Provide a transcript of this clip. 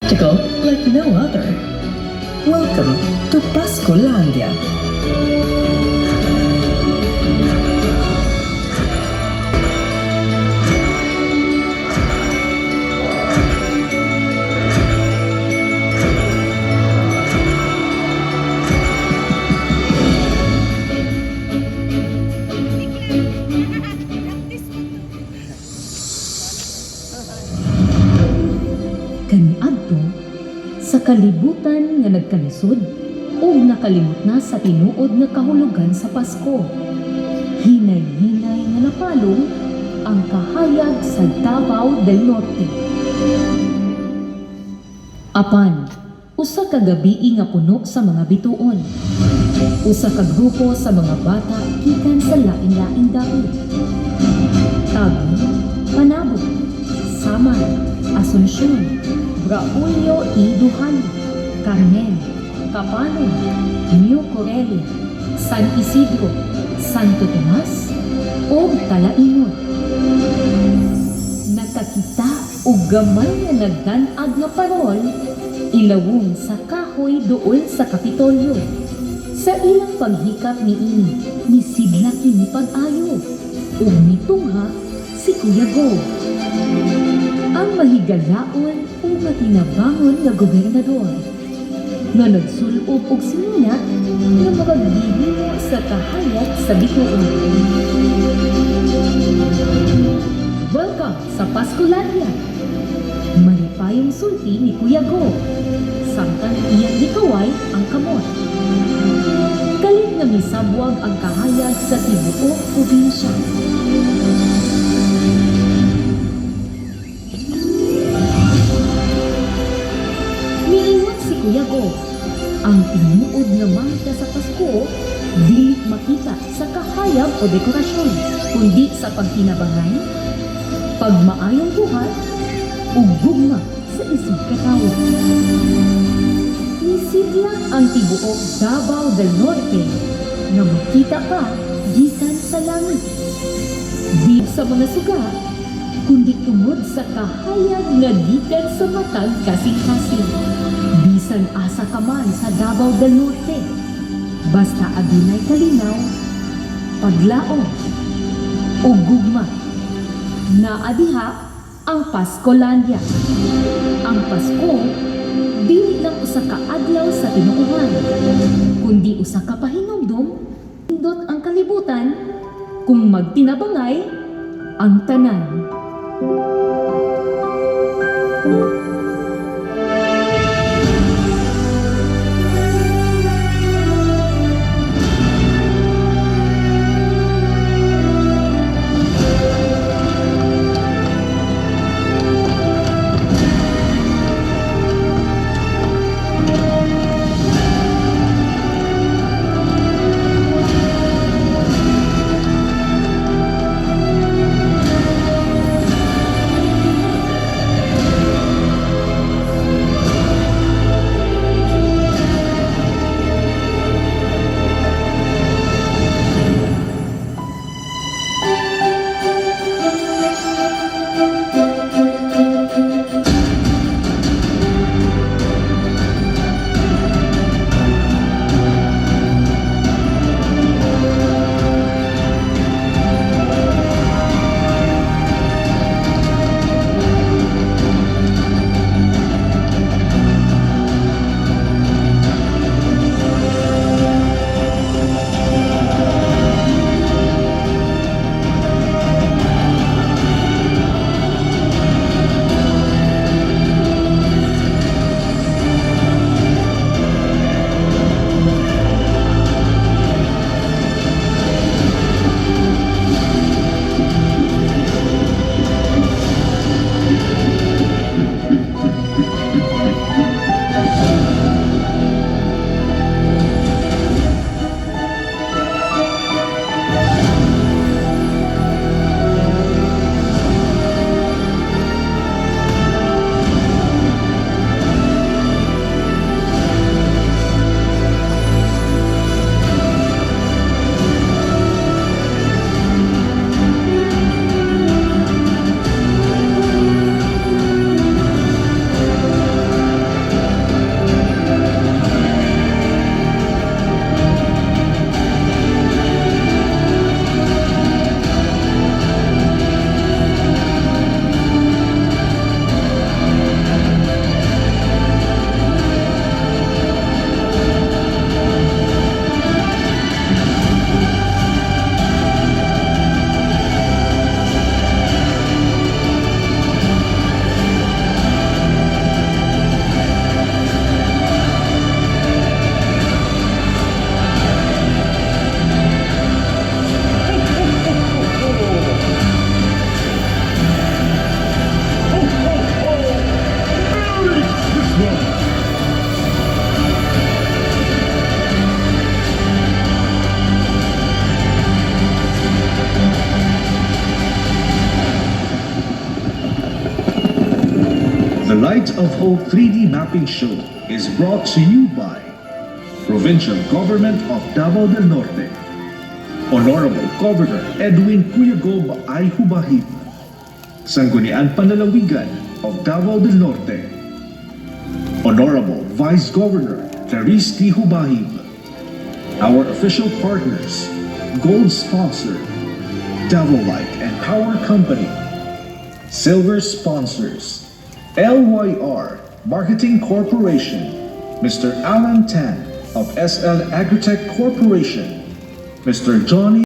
Spectacle like no other. Welcome to Pascolandia. Kaniadto, sa kalibutan nga nagkalisod ug nakalimot na sa tinuod nga kahulugan sa Pasko, hinay-hinay nga napalong ang kahayag sa Davao del Norte. Apan, usa ka gabii nga puno sa mga bituon. Usa ka grupo sa mga bata gikan sa lain-laing dapit. Tagum, Panabo, Samar, Asuncion, Braulio E. Duhali, Carmen, Capano, New Corelia, San Isidro, Santo Tomas, ug Talaingon. Nakakita og gamay nga nagdan-ag nga parol, ilawom sa kahoy duol sa Kapitolyo. Sa ilang paghikap niini, nisidla kini pag-ayo ug nitungha si Kuya Go, ang mahigalaon o matinabangon nga gobernador nga nagsulob og sinina nga makaghihimo sa kahayag sa bituon. "Welcome sa Pascolandia," malipayong sulti ni Kuya Go samtang iyang gikaway ang kamot. Kalit nga misabwag ang kahayag sa tibuok probinsya. Niingon si Kuya Go, ang tinuod nga mahika sa Pasko dili makita sa kahayag o dekorasyon, kundi sa pagtinabangay, pagmaayong buhat, ug gugma sa isig katawo. Nisidlak ang tibuok Davao del Norte nga makita pa gikan sa langit. Di sa mga suga, kundi tungod sa kahayag nga gikan sa matag kasing-kasing. Bisan asa ka man sa Davao del Norte, basta adunay kalinaw, paglaom, ug gugma, naa diha ang Pascolandia. Ang Pasko, dili lang usa ka adlaw sa tinuohan, kundi usa ka pahinumdom, nindot ang kalibutan kung magtinabangay ang tanan. Light of Hope 3D Mapping Show is brought to you by Provincial Government of Davao del Norte, Honorable Governor Edwin Cuyagob I. Hubahib, Sangguniang Panlalawigan of Davao del Norte, Honorable Vice Governor Clarice T. Hubahib, our official partners, Gold Sponsor, Davao Light and Power Company, Silver Sponsors, LYR Marketing Corporation, Mr. Alan Tan of SL Agritech Corporation, Mr. Johnny